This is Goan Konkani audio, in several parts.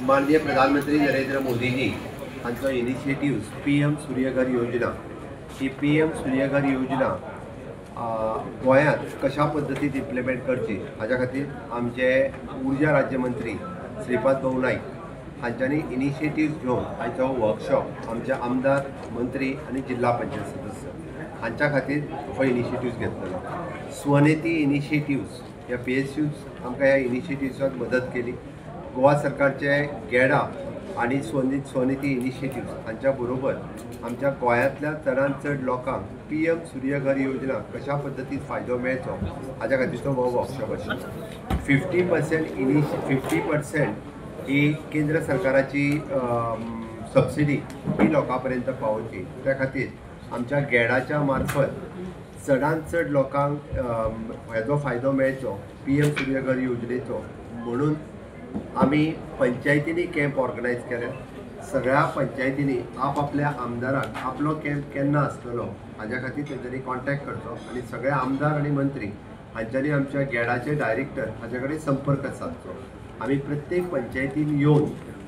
माननीय प्रधानमंत्री नरेंद्र मोदीजी हांचो इनिशिएटिव्ह PM Surya Ghar योजना, ही PM Surya Ghar योजना गोंयांत कशा पद्दतीन इम्प्लिमेंट करची हाज्या खातीर आमचे उर्जा राज्यमंत्री श्रीपाद भाऊ नायक हांच्यांनी इनिशिएटिव्ह घेवन आयचो वर्कशॉप आमचे आमदार, मंत्री आनी जिल्हा पंचायत सदस्य हांच्या खातीर हो इनिशिएटिव्ह घेतलेलो. स्वनिधी इनिशिएटिव्स ह्या PSUs आमकां ह्या इनिशिएटिव्साक मदत केली. गोवा सरकारचे गेडा आनी स्वनिधी इनिशिएटिव्स हांच्या बरोबर आमच्या गोंयांतल्या चडांत चड लोकांक PM Surya Ghar योजना कशा पद्दतीन फायदो मेळचो हाज्या खातीर तो हो वर्कशॉप आशिल्लो. 50% ही केंद्र सरकाराची सबसिडी ही लोकां पर्यंत पावोवची त्या खातीर आमच्या गेडाच्या मार्फत चडांत चड लोकांक हेजो फायदो मेळचो PM Surya Ghar योजनेचो म्हणून आमी पंचायतींनी कॅम्प ऑर्गनायज केले. सगळ्या पंचायतींनी आपआपल्या आमदाराक आपलो कॅम्प केन्ना आसतलो हाज्या खातीर तेंच्यांनी कॉन्टॅक्ट करचो आनी सगळे आमदार आनी मंत्री हांच्यांनी आमच्या गेडाचे डायरेक्टर हाज्या कडेन संपर्क सादचो. आमी प्रत्येक पंचायतीन येवन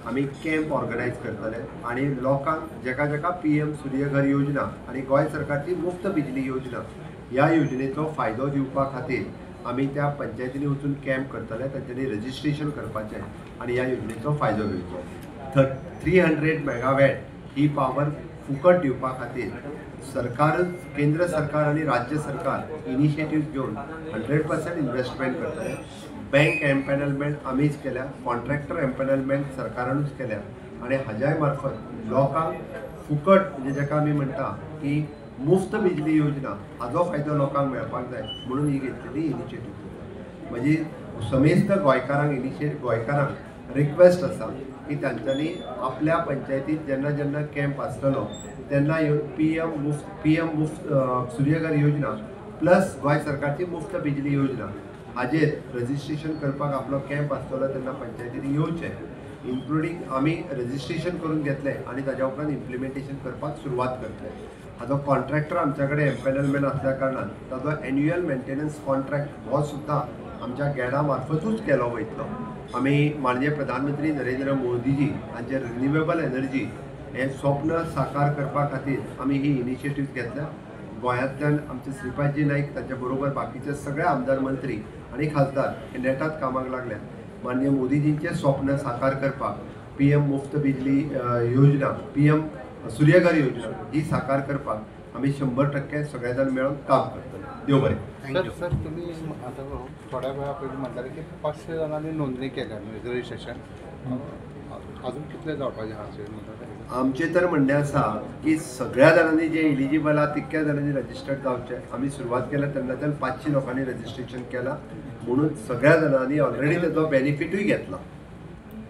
आमी कॅम्प ऑर्गनायज करतले आनी लोकांक जेका जेका PM Surya Ghar योजना आनी गोंय सरकारची मुफ्त बिजली योजना ह्या योजनेचो फायदो दिवपा खातीर आमी त्या पंचायतींनी वचून कॅम्प करतले. तांच्यांनी रजिस्ट्रेशन करपाचें आनी ह्या योजनेचो फायदो घेवचो. 300 मेगावॅट ही पावर फुकट दिवपा खातीर सरकार, केंद्र सरकार आनी राज्य सरकार इनिशिएटीव घेवन 100% इन्वेस्टमेंट करतले. बँक एम्पॅनलमेंट आमीच केल्या, कॉन्ट्रॅक्टर एम्पॅनलमेंट सरकारानूच केल्या आनी हाज्याय मार्फत लोकांक फुकट म्हणजे जेका आमी म्हणटा की मुफ्त बिजली योजना हाजो फायदो लोकांक मेळपाक जाय म्हणून ही घेतलेली इनिशिएटीव. म्हणजे समेस्त गोंयकारांक गोंयकारांक रिक्वेस्ट आसा की तांच्यांनी आपल्या पंचायतीत जेन्ना जेन्ना कॅम्प आसतलो तेन्ना येवन PM मुफ्त सूर्यघर योजना प्लस गोंय सरकारची मुफ्त बिजली योजना हाजेर रजिस्ट्रेशन करपाक आपलो कॅम्प आसतलो तेन्ना पंचायतींनी येवचें. इन्क्लुडींग आमी रजिस्ट्रेशन करून घेतलें आनी ताज्या उपरांत इम्प्लिमेंटेशन करपाक सुरवात करतले. हाजो कॉन्ट्रॅक्टर आमच्या कडेन एम्पॅनलमेंट आसल्या कारणान ताजो एन्युअल मेंटेनन्स कॉन्ट्रॅक्ट हो सुद्दां आमच्या गेडा मार्फतूच केलो वयतलो. आमी माननीय प्रधानमंत्री नरेंद्र मोदीजी हांचे रिन्युएबल एनर्जी हें स्वप्न साकार करपा खातीर आमी ही इनिशिएटीव घेतल्या. गोंयांतल्यान आमचे श्रीपादजी नायक तांच्या बरोबर बाकीचे सगळे आमदार, मंत्री आनी खासदार हे नेटात कामाक लागल्या. माननीय मोदीजींचें स्वप्न साकार करपाक PM मुफ्त बिजली योजना, PM Surya Ghar योजना ही साकार करपाक आमी 100% सगळे जाण मेळून काम करतले. देव बरें. सर, तुम्ही आता थोड्या वेळा पयलीं म्हणटाले की 500 जाणांनी नोंदणी केल्या रजिस्ट्रेशन, अजून कितले जावपाचे आसा? आमचें तर म्हणणें आसा की सगळ्या जाणांनी जे एलिजिबल आहा तितक्या जाणांनी रजिस्टर्ड जावचें. आमी सुरवात केल्या तेन्नाच्यान 500 लोकांनी रजिस्ट्रेशन केलां म्हणून सगळ्या जाणांनी ऑलरेडी ताचो बेनिफिटूय घेतला.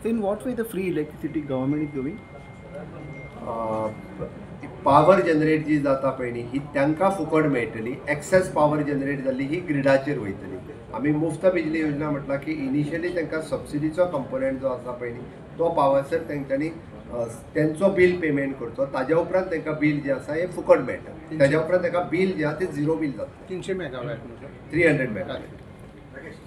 So in what way the free electricity government is giving? Power generate जी जाता पळय न्ही ही तांकां फुकट मेळटली. एक्सेस पावर जनरेट जाल्ली ही ग्रिडाचेर वयतली. आमी मुफ्त बिजली योजना म्हटलां की इनिशियली तांकां सबसिडीचो कंपोनंट जो आसा पळय न्ही तो पावसर तेंच्यांनी तेंचो बील पेमेंट करचो. ताज्या उपरांत तांकां बील जें आसा हें फुकट मेळटा. ताज्या उपरांत तांकां बील जें आसा तें झिरो बील जाता. 300 मेगावॅट, 300 मेगावॅट.